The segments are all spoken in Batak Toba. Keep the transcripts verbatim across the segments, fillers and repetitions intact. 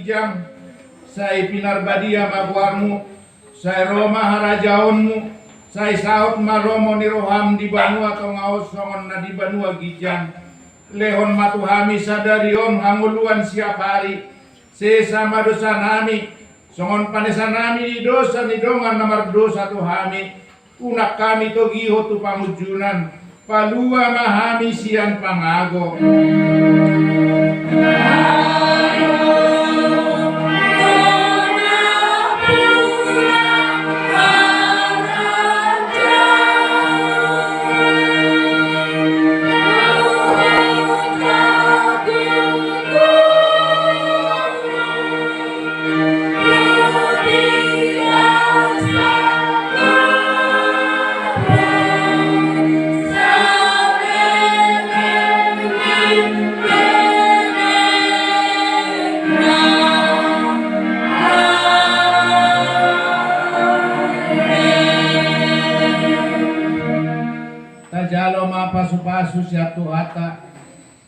Ginjang, sai pinarbadia ma goarmu, sai ro ma harajaonmu, sai saut ma lomo ni roham di banua tonga on songon na di banua ginjang. Lehon ma tu hami sadari on hangoluan siapari, sesa ma dosanami, songon panesanami di dosa ni dongan na mardosa tu hami, unang hami togihon tu pangunjunan, palua ma hami sian pangago. Tajalo ma pasupasu sian Tuhanta.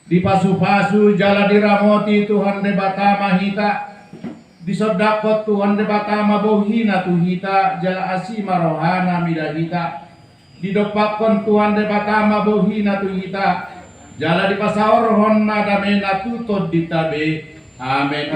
Dipasupasu jala diramoti Tuhan Debata ma hita. Disondangkon Tuhan Debata ma bohina tu hita, jala asi ma rohana mida hita. Didompakkon Tuhan Debata ma bohina tu hita, jala dipasaorhon ma damena tu tondinta be. Amen.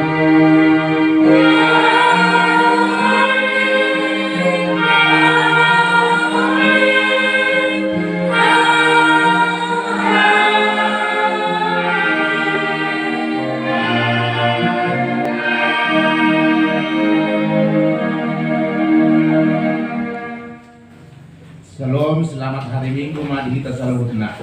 Syalom, selamat hari Minggu ma di hita saluhutna.